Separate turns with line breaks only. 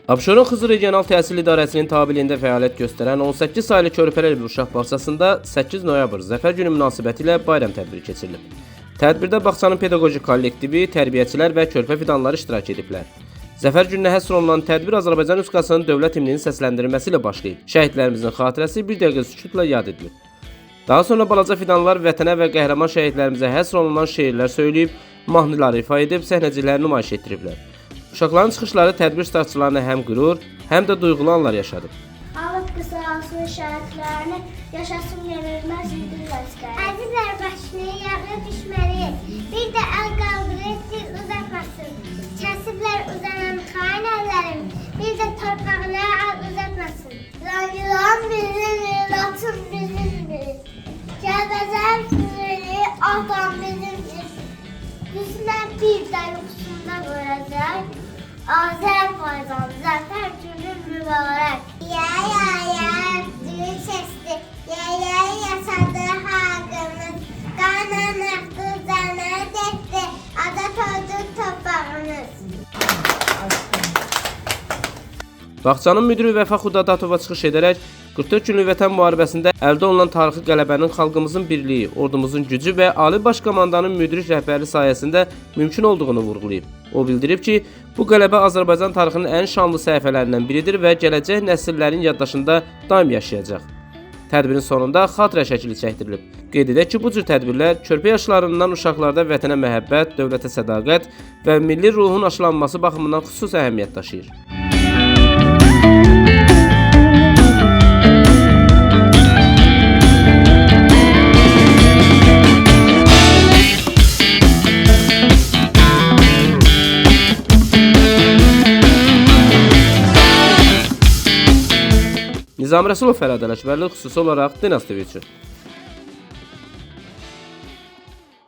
Abşeron Xızı Regional Təhsil İdarəsinin tabeliyində fəaliyyət göstərən 18 saylı Körpələr evi uşaq bağçasında 8 noyabr Zəfər Günü münasibətilə bayram tədbiri keçirilib. Tədbirdə bağçanın pedaqoji kollektivi, tərbiyəçilər və körpə fidanları iştirak ediblər. Zəfər Gününə həsr olunan tədbir Azərbaycan Respublikasının dövlət himninin səsləndirilməsi ilə başlayıb. Şəhidlərimizin xatirəsi bir dəqiqə sükutla yad edilib. Daha sonra balaca fidanlar vətənə və qəhrəman şəhidlərimizə həsr olunan şeirlər söyləyib, mahnılar ifa edib, səhnəcikləri nümayiş etdiriblər. Uşaqların çıxışları tədbir iştirakçılarına həm qürur, həm də duyğulu anlar yaşadıb.
Alıb qısasın şəhidlərini, yaşasın yenilməz idil əsgəri.
Əzizlər başını yağı düşməni, bir də əl qaldırır dil uzatmasın. Kəsiblər uzanan xain əllərim, bir də torpağına əl uzatmasın.
Yılan bizimdir, Laçın bizimdir. Kəlbəcər Füzuli, Ağdam bizimdir. Düşmən bir də yuxusunda görəcək. Azərbaycan zəfər günü mübarək.
Ya ya ya, düyün səsdi, ya ya yaşadı xalqımız. Qanan axdı, cana getdi, azad oldu torpağımız.
Bağçanın müdiri Vəfa Xudadatova çıxış edərək 44 günlük Vətən müharibəsində əldə olunan tarixi qələbənin xalqımızın birliyi, ordumuzun gücü və Ali Baş Komandanın müdrik rəhbərliyi sayəsində mümkün olduğunu vurğulayıb. O bildirib ki, bu qələbə Azərbaycan tarixinin ən şanlı səhifələrindən biridir və gələcək nəsillərin yaddaşında daim yaşayacaq. Tədbirin sonunda xatirə şəkili çəkdirilib. Qeyd edək ki, bu cür tədbirlər körpə yaşlarından uşaqlarda vətənə məhəbbət, dövlətə sədaqət və milli ruhun aşılanması baxımından xüsusi əhəmiyyət daşıyır. Nizami Rəsulov, Fərhad Ələkbərli, xüsusi olaraq Dinaz TV üçün.